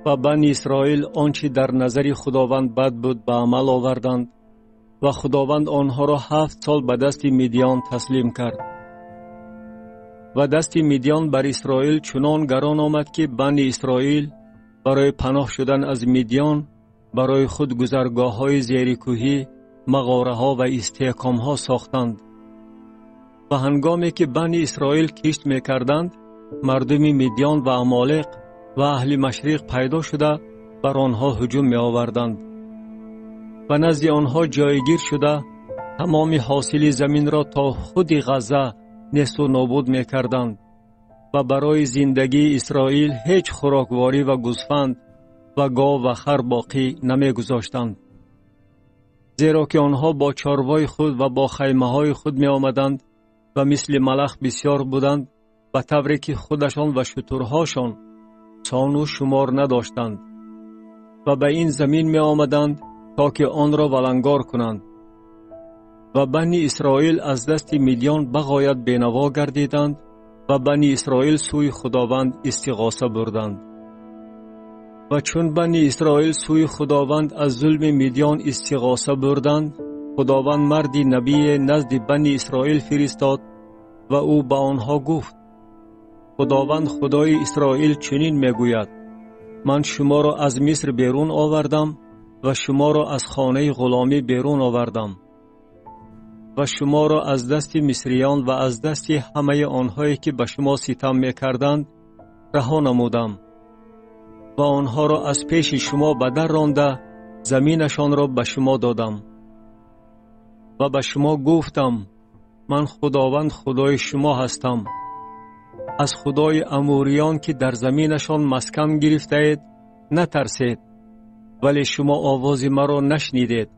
Ва Бани Исроил он чи дар назари Худованд бад буд ба амал оварданд ва Худованд онҳоро 7 сол ба дасти Мидиён таслим кард. Ва дасти Мидиён бар Исроил чунон гарон омад, ки Бани Исроил барои паноҳ шудан аз Мидиён барои худ гузаргоҳҳои зерикӯҳӣ, мағораҳо ва истиҳкомҳо сохтанд. Ва ҳангоме ки Бани Исроил кишт мекарданд, мардуми Мидиён ва Амолиқ ва аҳли машриқ пайдо шуда бар онҳо ҳуҷум меоварданд. Ва назди онҳо ҷойгир шуда тамоми ҳосили заминро то худи Ғазза несту нобуд мекарданд ва барои зиндагии Исроил ҳеҷ хӯрокворӣ ва гӯсфанд ва гов ва хар боқӣ намегузоштанд, зеро ки онҳо бо чорвои худ ва бо хаймаҳои худ меомаданд ва мисли малах бисёр буданд, ба тавре ки худашон ва шутурҳошон сону шумор надоштанд ва ба ин замин меомаданд то ки онро валангор кунанд. Ва Бани Исроил аз дасти Мидиён бағоят бенаво гардиданд ва Бани Исроил сӯи Худованд истиғоса бурданд. Ва чун Бани Исроил сӯи Худованд аз зулми Мидиён истиғоса бурданд, Худованд марди набие назди Бани Исроил фиристод ва ӯ ба онҳо гуфт: Худованд Худои Исроил чунин мегӯяд: ман шуморо аз Миср берун овардам ва шуморо аз хонаи ғуломӣ берун овардам ва шуморо аз дасти мисриён ва аз дасти ҳамаи онҳое ки ба шумо ситам мекарданд раҳо намудам ва онҳоро аз пеши шумо ба дар ронда заминашонро ба шумо додам. Ва ба шумо гуфтам: ман Худованд Худои шумо ҳастам. Аз Худои амуриён ки дар заминашон маскан гирифтаед натарсед, вале шумо овози маро нашнидед.